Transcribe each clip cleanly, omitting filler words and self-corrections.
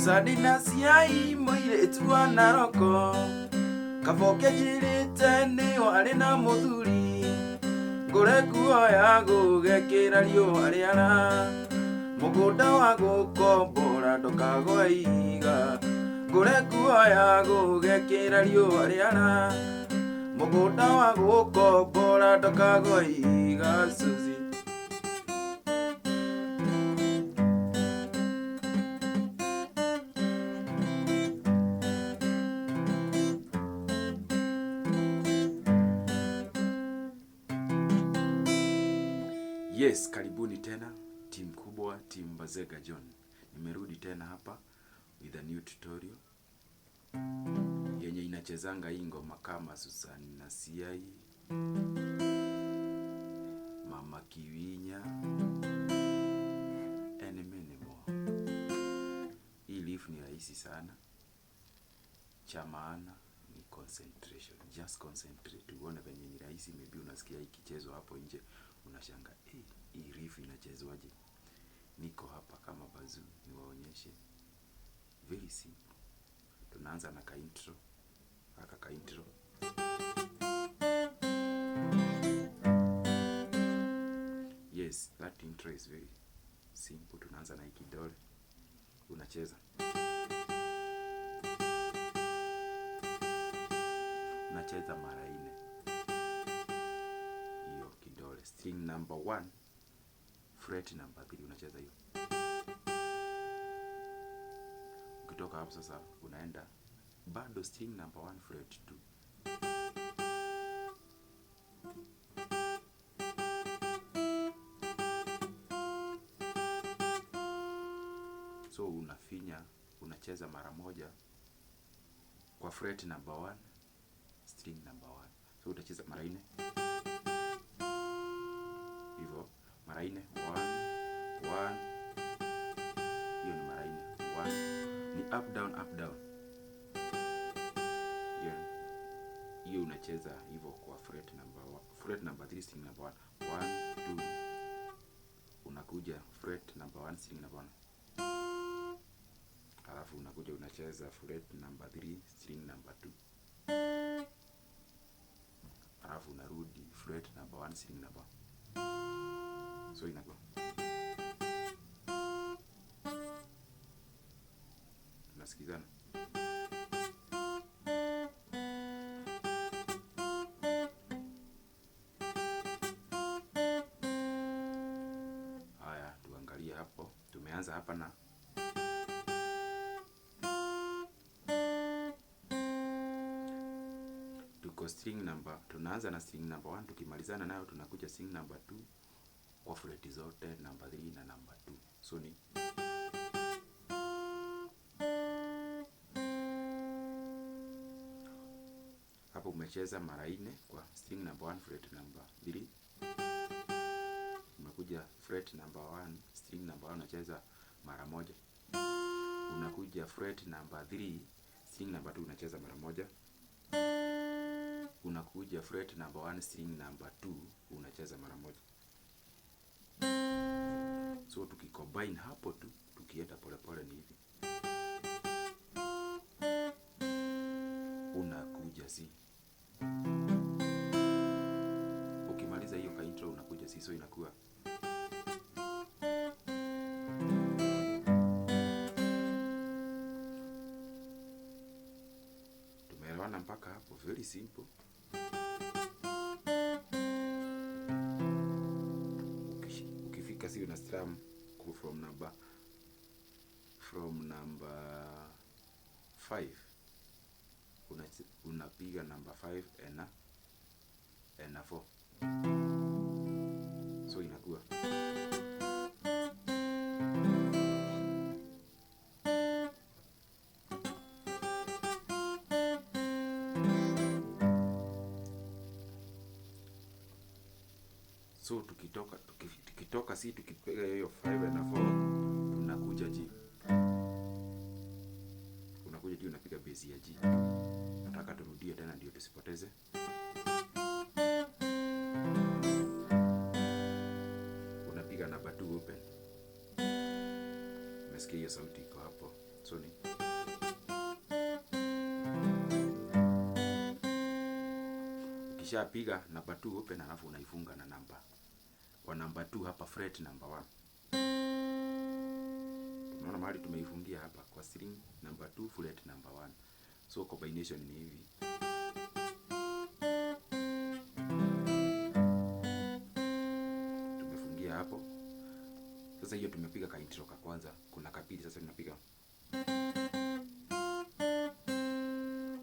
Susani na ciai mũirĩtu wa Naroko Kaboke njirĩte nĩ warĩ na mũthuri Ngũre nguo ya gũgekĩra riũa rĩara Mũgũnda wa gũkombora ndũkagũe ihiga Ngũre nguo ya gũgekĩra riũa rĩara Mũgũnda wa gũkombora ndũkagũe ihiga Suzy. Yes, karibuni tena timu kubwa, timu Bazega John. Nimerudi tena hapa with a new tutorial yenye inachezanga hii ngoma kama Susan na Siai, Mama Kiwinya and many more. Hii riff ni rahisi sana, cha maana ni concentration. Just concentrate, uone venye ni rahisi. Maybe unasikia ikichezwa hapo nje unashanga, hey, hii riff inachezwaje? Niko hapa kama bazuu niwaonyeshe. Very simple. Tunaanza na ka intro, aka ka intro. Yes, that intro is very simple. Tunaanza na hii kidole, unacheza unacheza mara nne hiyo kidole, string number 1 fret number 3 unacheza hiyo. Ukitoka hapo sasa unaenda bado string number 1 fret 2. So unafinya, unacheza mara moja kwa fret number 1 string number 1. So utacheza mara nne hivyo, mara nne 1 1, hiyo ni mara nne 1, ni up down up down. Hiyo unacheza hivyo kwa fret number 1, fret number 3 string number 1, 1 2, unakuja fret number 1 string number 1, alafu unakuja unacheza fret number 3 string number 2, alafu unarudi fret number 1 string number. So inakuwa tunasikizana. Haya, tuangalie hapo. Tumeanza hapa na tuko string number, tunaanza na string number 1, tukimalizana nayo tunakuja string number 2 kwa fret zote number 3 na number 2. So ni hapo umecheza mara nne kwa string number 1 fret number 3, unakuja fret number 1 string number 1 unacheza mara moja, unakuja fret number 3 string number 2 unacheza mara moja, unakuja fret number 1 string number 2 unacheza mara moja. So tukicombine hapo tu, tukienda polepole ni hivi, unakuja C. Ukimaliza hiyo ka intro unakuja C, so inakuwa tumeelewana mpaka hapo. Very simple. Ukifika C una strum from number 5 unapiga number 5 and a 4. So inakuwa so tukitoka C tukipiga hiyo 5 and 4 tunakuja G. Unakuja G unapiga bass ya G. Nataka turudie tena ndio tusipoteze. Unapiga namba 2 open. Umesikia hiyo sauti iko hapo. So ni Ukishapiga namba 2 open, alafu unaifunga na namba kwa namba 2 hapa fret number 1. Unaona mahali tumeifungia hapa kwa string number 2 fret number 1. So combination ni hivi. Tumefungia hapo. Sasa hiyo tumepiga ka intro ka kwanza, kuna kapili sasa tunapiga.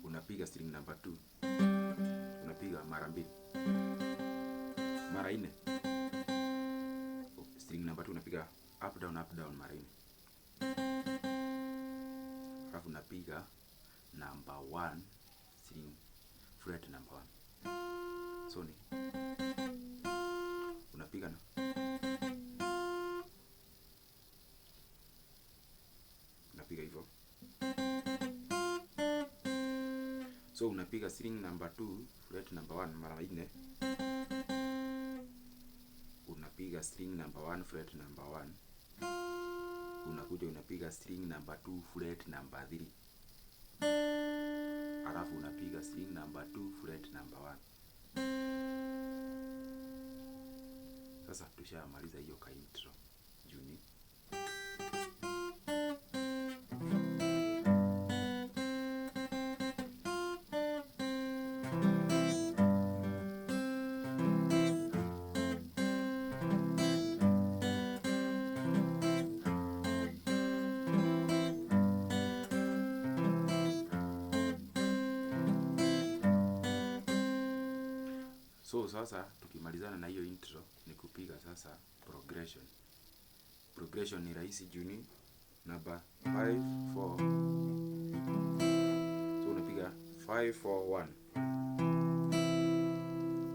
Unapiga string number 2. Unapiga mara mbili. Mara nne. String number 2 unapiga up down up down mara nne. Alafu unapiga number 1 string fret number 1. So ni unapiga na unapiga hivyo. So unapiga string number 2 fret number 1 mara nne. Unapiga string number 1 fret number 1. Unakuja unapiga string number 2 fret number 3. Alafu unapiga string number 2 fret number 1. Sasa tushamaliza hiyo ka intro. Juni. So sasa tukimalizana na hiyo intro ni kupiga sasa progression. Progression ni rahisi juu ni namba 5 4. So unapiga 5 4 1.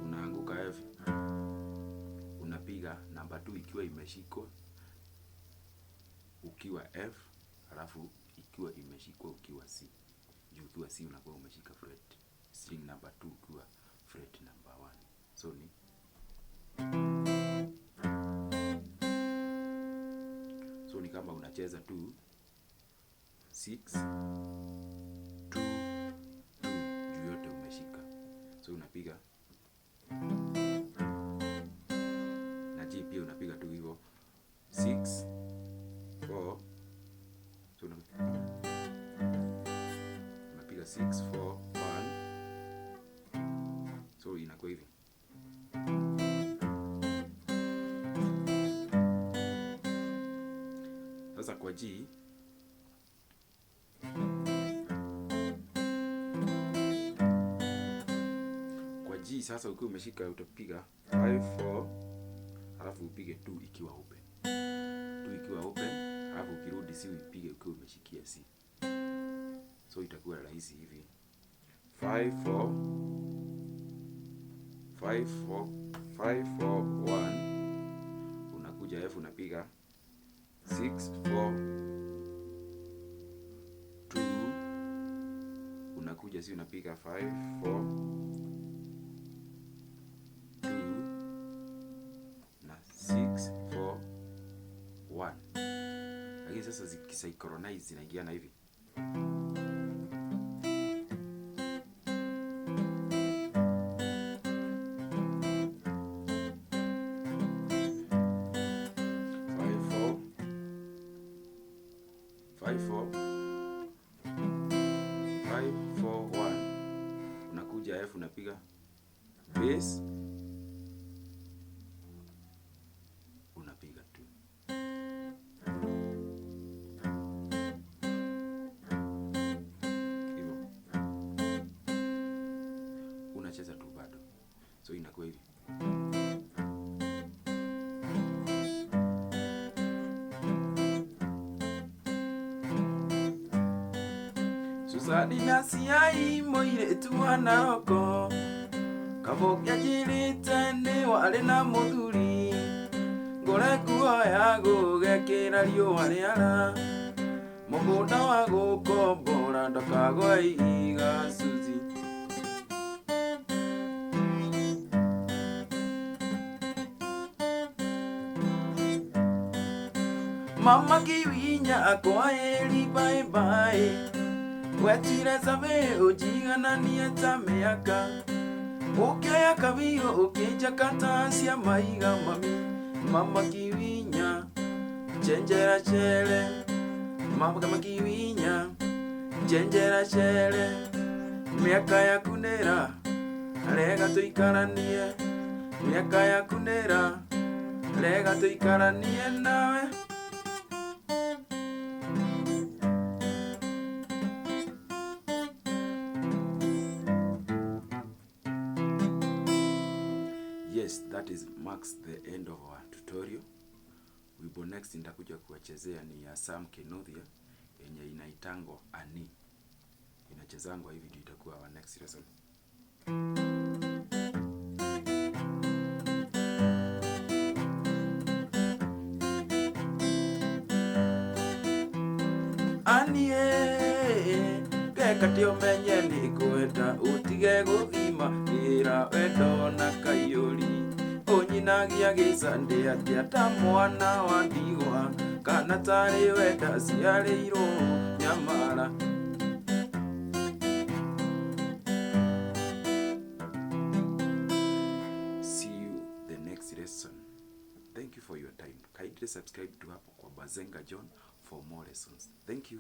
Unaanguka F. Unapiga namba 2 ikiwa imeshikwa ukiwa F, alafu ikiwa imeshikwa ukiwa C. Juu ukiwa C unakuwa umeshika fret string number 2 ukiwa fret number 1. So ni kama unacheza tu 6 2 2 juu yote umeshika. So unapiga na G pia unapiga tu hivyo 6 4. So unapiga 6 4 1. So inakuwa hivi. Sasa kwa G sasa ukiwa umeshika utapiga 5 4, alafu upige 2 ikiwa open. 2 ikiwa open, alafu ukirudi C uipige ukiwa umeshikia C. So itakuwa rahisi hivi. 5 4 5 4 5 4 1. Unakuja F unapiga 6 4 2. Unakuja C unapiga 5 4 2 na 6 4 1. Lakini sasa zikisynchronize zinaingiana hivi. 5 4 5 4 5 4 1. Unakuja F unapiga bass, unapiga 2. Hivyo unacheza tu bado. So inakuwa hivi. Susani na ciai mũirĩtu wa Naroko, Kabokia njĩrĩte nĩ warĩ na mũthuri, ngũre nguo ya gũgekĩra riũa rĩara, mũgũnda wa gũkombora ndũkagwe ihiga Suzy. Mama kiwinya akwaeri bye bye, wetire sabe ũnjigananie ta mĩaka, Ũkĩoya kabiũ ũkĩnjaka cia maiga mami. Mama kiwinya chenjera chere. Mama kiwinya chenjera chere. Mĩaka yaku nĩra rega tũikaranie. Mĩaka yaku nĩra rega tũikaranie nawe. Yes, that is marks the end of our tutorial. Wimbo next nitakuja kuwachezea ni ya Sam Kinuthia yenye inaitangwa Ani. Inachezangwa hivi, ndio itakuwa our next lesson. Anie ngeka ũmenye nĩ ngwenda ũtige gũthima wĩra wendo na kaiyũri ũnyinagia gĩcandĩ atĩa ta mwana wa ndigwa kana tarĩ wenda ciarĩirwo nyamara. See you the next lesson. Thank you for your time. Kindly subscribe to hapo kwa Bazenga John for more lessons. Thank you.